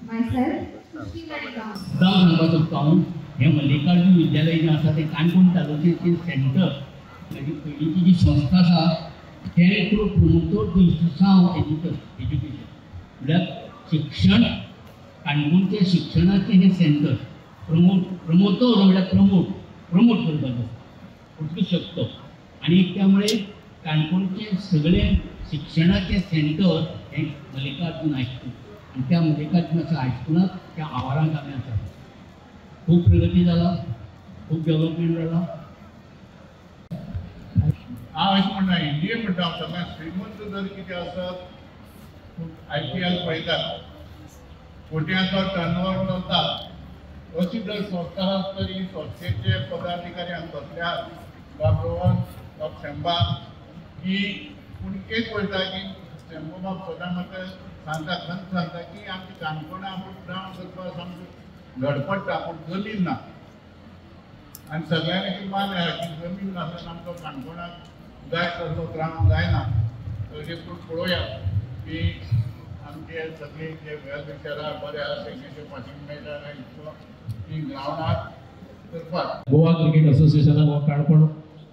Myself, Srushti Naika. मुद्दाम सांगपाक सोदता हांव, हें मल्लिकार्जून विद्यालय जें आसा तें काणकोण तालुक्याचें सेंटर, ताजी पयलींची जी संस्था आसा तें through promoter the institution education, म्हळ्यार शिक्षण, काणकोणच्या शिक्षणाचें हें सेंटर प्रमोटर म्हळ्यार प्रमोट करपाचें आसा पुर्तुगीज शक्त. आनी त्यामुळे काणकोणचें सगळें शिक्षणाचें सेंटर हें मल्लिकार्जून हायस्कूल, आनी त्या मल्लिकार्जुनाच्या हायस्कुलांत त्या आवारांत आमी आसात. खूब प्रगती जाला, खूब डेव्हलपमेंट जाला. हांव अशें म्हणना, इंडिये म्हणटा हांव, सगळ्यांत श्रीमंत जर कितें आसत IPL पळयतात, कोट्यांचो टर्नओवर चलता, अशी जर संस्था आसत तर ही संस्थेचे पदाधिकारी हांगा बसले आहात, बाब रोहन, बाब शंबा, की पूण एक पळयता की शंबू बाब सदां म्हाका सांगता, खंत सांगता की आमची काणकोणा आपूण ग्रावंड करपाक सामको धडपडटा, पूण जमीन ना. आनी सगळ्यांनी मान्य आहा की जमीन नासतना आमचो काणकोणाक जाय तसलो ग्रावंड जायना. तरी पूण पळोवया की आमचे सगळे जे वेल विशर आहा बरे आहा तेंचे पासिंग मेळटा काय इतलो की ग्रावंडाक करपाक. गोवा क्रिकेट असोसिएशनान हो काणकोण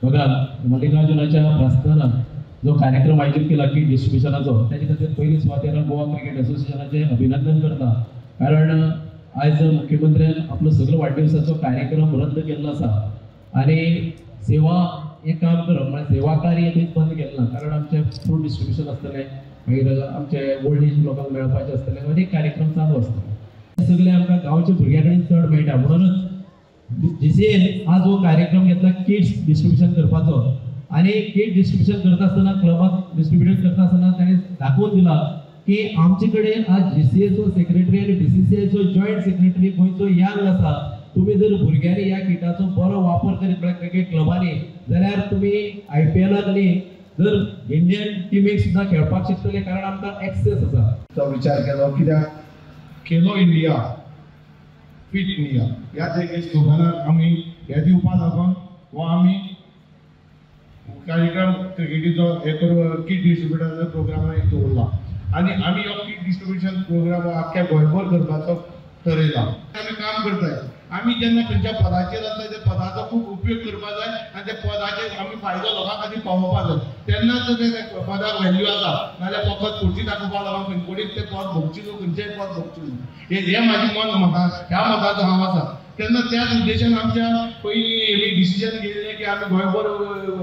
भागात मल्लिकार्जुनाच्या प्रस्थानात जो कार्यक्रम आयोजीत केला किट डिस्ट्रिब्युशनाचो, त्याचे खातीर पयली सुवातेर गोवा क्रिकेट असोसिएशनाचें अभिनंदन करता. कारण आयज मुख्यमंत्र्यान आपलो सगळो वाडदिवसाचो कार्यक्रम रद्द केल्लो आसा आनी सेवा हें काम करप म्हळ्यार सेवा कार्य खंयच बंद केलें ना. कारण आमचें फ्रूट डिस्ट्रिब्युशन आसतलें, मागीर आमचे ओल्ड एज लोकांक मेळपाचें आसतलें, अनेक कार्यक्रम चालू आसतले. सगळे आमकां गांवच्या भुरग्यां कडेन चड मेळटा, म्हणूनच GCA आज हो कार्यक्रम घेतला किट्स डिस्ट्रिब्युशन करपाचो. आनी किट डिस्ट्रिब्युशन करता आसतना, क्लबाक डिस्ट्रिब्युट करता आसतना ताणें दाखोवन दिला की आमचे कडेन आज GCAचो सेक्रेटरी आनी BCCIचो जॉयंट सेक्रेटरी गोंयचो यंग आसा. तुमी जर भुरग्यांनी ह्या किटाचो बरो वापर करीत म्हळ्यार क्रिकेट क्लबांनी जाल्यार तुमी IPLाक न्ही जर इंडियन टिमीक सुद्दां खेळपाक शकतले, कारण आमकां एक्सेस आसा. तो विचार केलो कित्याक खेलो इंडिया फिट इंडिया ह्या ते स्लोगनाक आमी हे दिवपा लागून हो आमी कार्यक्रम क्रिकेटीचो हे करून किट डिस्ट्रिब्युटराचो प्रोग्राम दवरला. आनी आमी हो किट डिस्ट्रिब्युशन प्रोग्राम आख्ख्या गोंयभर करपाचो ठरयला. आमी काम करताय, आमी जेन्ना खंयच्या पदाचेर आसता त्या पदाचो खूब उपयोग करपाक जाय आनी त्या पदाचेर आमी फायदो लोकां खातीर पावोवपाक जाय, तेन्नाच ते पदाक व्हॅल्यू आसा. नाजाल्यार फकत खुर्ची दाखोवपाक लागून खंय तें पद भोगचें न्हू, खंयचेंय पद भोगचें न्हू. हें म्हाजें मन, म्हाका ह्या मताचो हांव आसा. तेन्ना त्याच उद्देशान आमच्या पयलीं आमी डिसिजन घेतिल्लें की आमी गोंयभर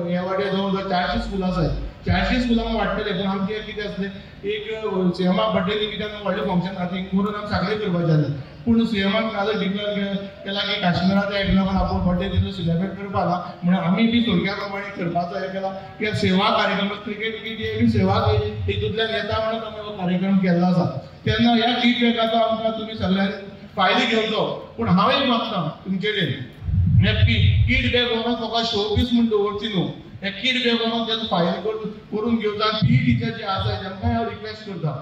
हे वाटे जवळ जवळ 400 स्कुलां आसात, 400 स्कुलांक वांट्टले. पूण आमचें कितें आसलें, एक सीएमा बड्डे निमित्तान व्हडलें फंक्शन आसा करून आमी सगळें करपाचें आसलें. पूण सीएमान काल डिक्लेअर केला की काश्मिराच्या एक लागून आपूण बड्डे तितलो सेलिब्रेट करपा ना, म्हणून आमी बी थोडक्या प्रमाणे करपाचो हें केला की सेवा कार्यक्रम क्रिकेट विकेट ही सेवा हितूंतल्यान येता म्हणून आमी हो कार्यक्रम केल्लो आसा. तेन्ना ह्या किट बॅगाचो आमकां तुमी सगळ्यांनी फायदो घेवचो. पूण हांव एक मागता तुमचे कडेन, किट बॅग व्हरोन फकत शो पीस म्हूण दवरची न्हू, हे किट बॅग व्हरोन तेजो फायदो करून घेवचो. आनी पी टिचर जे आसा तांकां हांव रिक्वेस्ट करता.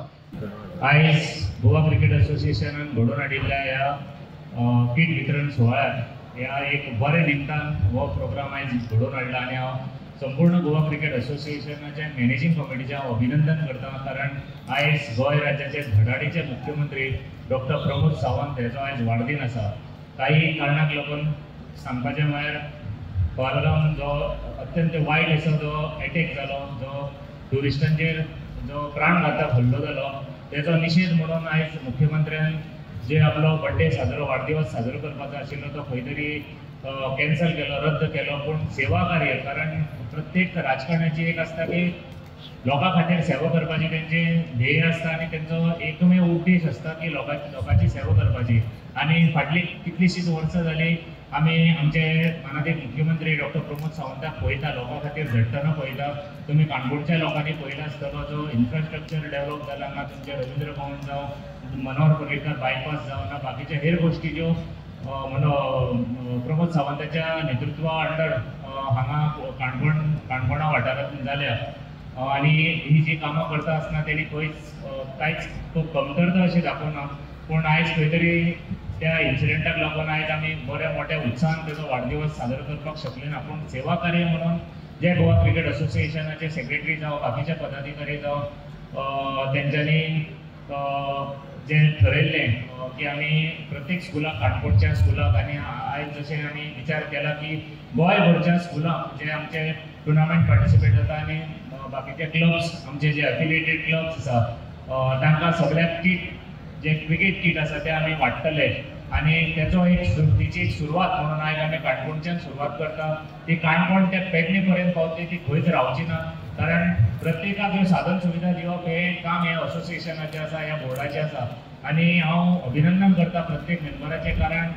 आयज गोवा क्रिकेट असोसिएशनान घडोवन हाडिल्ल्या ह्या किट वितरण सुवाळ्यात ह्या एक बऱ्या निमतान हो प्रोग्राम आयज घडोवन हाडला आनी हांव संपूर्ण गोवा क्रिकेट असोसिएशनाच्या मॅनेजींग कमिटीचें हांव अभिनंदन करता. कारण आयज गोंय राज्याचे धडाडीचे मुख्यमंत्री डॉक्टर प्रमोद सावंत हेचो आयज वाडदीन आसा. काही कारणाक लागून सांगपाचें म्हळ्यार पहलगाम जो अत्यंत वायट असो जो एटॅक जालो, जो ट्युरिस्टांचेर जो प्राणघातक हल्लो जालो, तेजो निशेध म्हणून आयज मुख्यमंत्र्यान जे आपलो बड्डे साजरो वाडदिवस साजरो करपाचो आशिल्लो तो खंय तरी कॅन्सल केलो, रद्द केलो. पूण सेवा कार्य, कारण प्रत्येक राजकारण्याची एक आसता की लोकां खातीर सेवा करपाची तेंचे ध्येय आसता आनी तेंचो एकमेव उद्देश आसता की लोकांची सेवा करपाची. आनी फाटली कितलीशींच वर्सां जाली आमी आमचे मानादीक मुख्यमंत्री डॉक्टर प्रमोद सावंताक पळयता, लोकां खातीर झडटना पळयता. तुमी काणकोणच्या लोकांनी पळयला आसतलो जो इन्फ्रास्ट्रक्चर डेव्हलप जाला ना, तुमचे रवींद्र भवन जावं, मनोहर पर्रीकर बायपास जावं ना, बाकीच्या हेर गोश्टी ज्यो प्रमोद सावंताच्या नेतृत्वा अंडर हांगा काणकोणा वाठारांत जाल्या. आनी ही जी कामां करता आसतना तेणी खंयच कांयच खूब कमतरता अशें दाखोवना. पूण आयज खंय तरी त्या इन्सिडंटाक लागून आयज आमी बऱ्या मोठ्या उत्साहान तेजो वाडदिवस साजरो करपाक शकले ना. पूण सेवा कार्य म्हणून जे गोवा क्रिकेट असोसिएशनाचे सेक्रेटरी जावं, बाकीचे पदाधिकारी जावं, तेंच्यांनी जें ठरयल्लें की आमी प्रत्येक स्कुलाक, काणकोणच्या स्कुलाक, आनी आयज जशें आमी विचार केला की गोंयभरच्या स्कुलांक जे आमचे टुर्नामेंट पार्टिसिपेट जाता आनी बाकीचे क्लब्स आमचे जे एफिलिएटेड क्लब्स आसा तांकां सगळ्याक किट जे क्रिकेट किट आसा ते आमी वांट्टले आनी तेचो एक तेची एक सुरवात म्हणून आयज आमी काणकोणच्यान सुरवात करता. ती काणकोण ते पेडणे पर्यंत पावतली, ती खंयच रावची ना, कारण प्रत्येकाक ह्यो साधन सुविधा दिवप हें काम हें असोसिएशनाचें आसा, ह्या बोर्डाचें आसा. आनी हांव अभिनंदन करता प्रत्येक मेंबराचें, कारण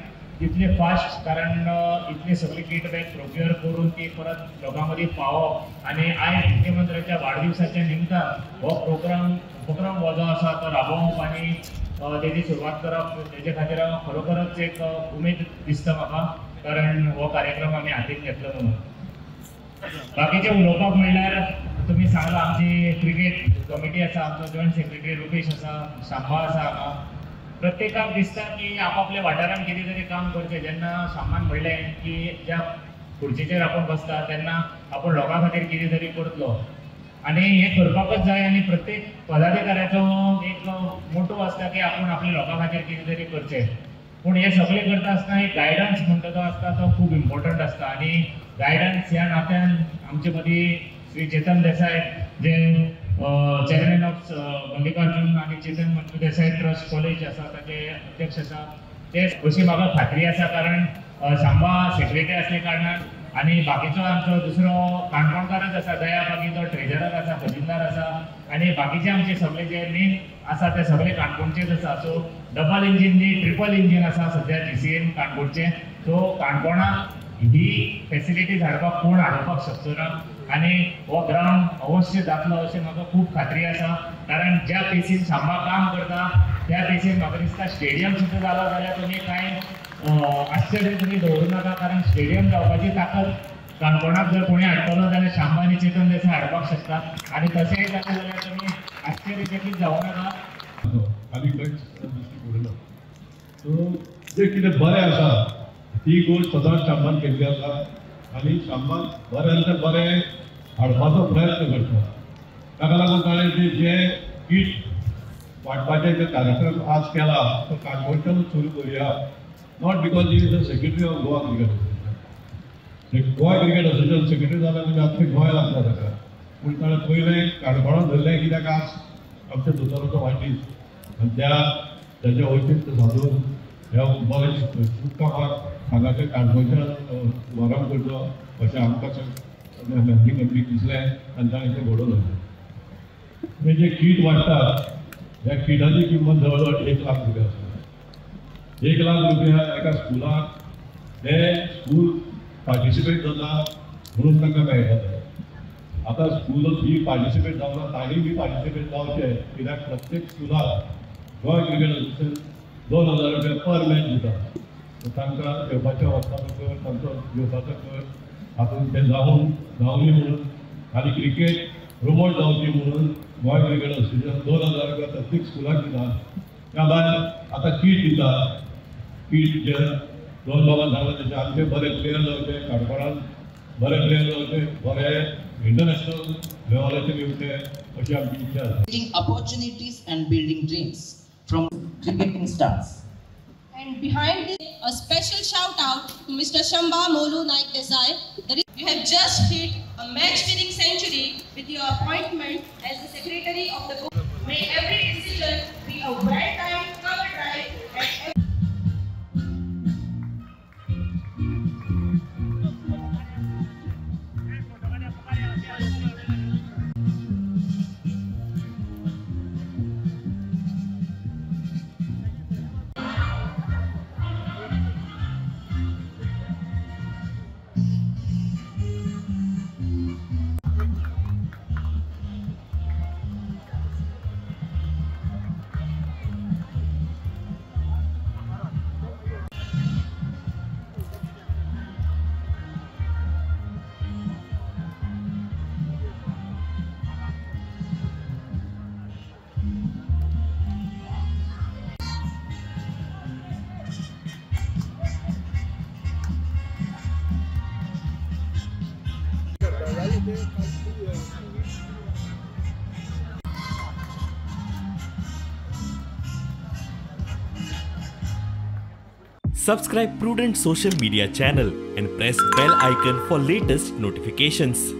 इतले फास्ट, कारण इतली सगळी किट बॅग प्रोक्युअर करून ती परत लोकां मदीं पावप आनी आयज मुख्यमंत्र्याच्या वाडदिवसाच्या निमतान हो प्रोग्राम उपक्रम हो जो आसा तो राबोवप आनी तेजी सुरवात करप, तेजे खातीर हांव खरोखरच एक उमेद दिसता म्हाका, कारण हो कार्यक्रम आमी हातीन घेतलो म्हणून. बाकीचें उलोवपाक म्हणल्यार तुमी सांगला आमची क्रिकेट कमिटी आसा, आमचो जॉयंट सेक्रेटरी रुपेश आसा, शांबा आसा. हांगा प्रत्येकाक दिसता की आपापल्या वाठारान कितें तरी काम करचें. जेन्ना शांबान म्हणलें की ज्या खुर्चेचेर आपूण बसता तेन्ना आपूण लोकां खातीर कितें तरी करतलो आनी हें करपाकच जाय. आनी प्रत्येक पदाधिकाऱ्याचो एक मोटो आसता की आपूण आपल्या लोकां खातीर कितें तरी करचें. पूण हें सगळें करता आसतना एक गायडन्स म्हणटा तो आसता तो खूब इम्पॉर्टंट आसता. आनी गायडन्स ह्या नात्यान आमचे मदीं श्री चेतन देसाय जे चेअरमॅन ऑफ मल्लिकार्जून आनी चेतन मंजू देसाय ट्रस्ट कॉलेज आसा ताचे अध्यक्ष आसा, ते अशी म्हाका खात्री आसा, कारण शांबा सेक्रेटरी आसल्या कारणान आनी बाकीचो आमचो दुसरो काणकोणकारच आसा दया बागी, जो ट्रेजरर आसा, खजिनदार आसा, आनी बाकीचे आमचे सगळे जे मेन आसा ते सगळे काणकोणचेच आसा. सो डबल इंजीन न्ही ट्रिपल इंजीन आसा सद्या GCN काणकोणचें. सो काणकोणाक ही फेसिलिटीज हाडपाक कोण हाडोवपाक शकचो ना आनी हो ग्रावंड अवश्य जातलो अशें म्हाका खूब खात्री आसा, कारण ज्या पेसीन शांबा काम करता त्या पेसीन म्हाका दिसता स्टेडियम सुद्दां जालो जाल्यार तुमी कांय आश्चर्य तुमी दवरूं नाका, कारण स्टेडियम जावपाची ताकद काणकोणाक जर कोणी हाडटलो जाल्यार शांबा आनी चेतन देसाय हाडपाक शकता आनी तशेंय जालें जाल्यार तुमी आश्चर्यचकीत जावं नाका. आनी खंयच दिश्टी पडना. सो जें कितें बरें आसा ती गोश्ट सदांच शांबान केल्ली आसा आनी शांबान बऱ्यांतलें बरें हाडपाचो प्रयत्न करता. ताका लागून ताणें जे किट वांटपाचें जे कार्यक्रम आज केला तो काणकोणच्यानूच सुरू करुया. Not because he is the secretary of Goa Cricket Association. Goa Cricket Association secretary जाल्यार म्हणजे आख्खें गोंय लागता ताका, पूण ताणें पयलें काणकोणांत धरलें कित्याक आज आमच्या दोतोराचो वाडदीस आनी त्या ताजें औचित्य सादून ह्या बरें खूब कामाक हांगाच्या काणकोणच्या शुभारंभ करचो अशें आमकां मॅनेजींग कमिटीक दिसलें आनी ताणें तें घडोवन हाडलें. म्हणजे जे कीट वांट्टात ह्या किटाची किंमत जवळ जवळ 1 लाख रुपया आसा. 1 लाख रुपया एका स्कुलाक ते स्कूल पार्टिसिपेट जाता म्हणून तांकां मेळटा. आतां स्कूल ही पार्टिसिपेट जावना तांणी बी पार्टिसिपेट जावचें, कित्याक प्रत्येक स्कुलाक गोंय क्रिकेट असोसिएशन 2000 रुपया पर मॅच दिता. तांकां जेवपाच्या वचपाचो खर्च, तांचो जेवपाचो खर्च हातूंत ते जावन जावनी म्हणून आनी क्रिकेट प्रमोट जावची म्हणून गोंय क्रिकेट असोसिएशन 2000 रुपया प्रत्येक स्कुलाक दिता. त्या भायर आतां कीट दिता. कीट जे दोन बाबान सांगलें तशें आमचे बरे प्लेयर जावचे, काणकोणान बरे प्लेयर जावचे, बरे इंटरनॅशनल लेवलाचेर येवचे अशी आमची इच्छा आसा. Opportunities and building dreams from cricketing stars. And behind this, a special shout out to Mr. Shamba Molu Naik Desai. You have just hit a match-winning century with your appointment as the secretary of the board. May every decision be a well-timed cover drive and Subscribe Prudent social media channel and press bell icon for latest notifications.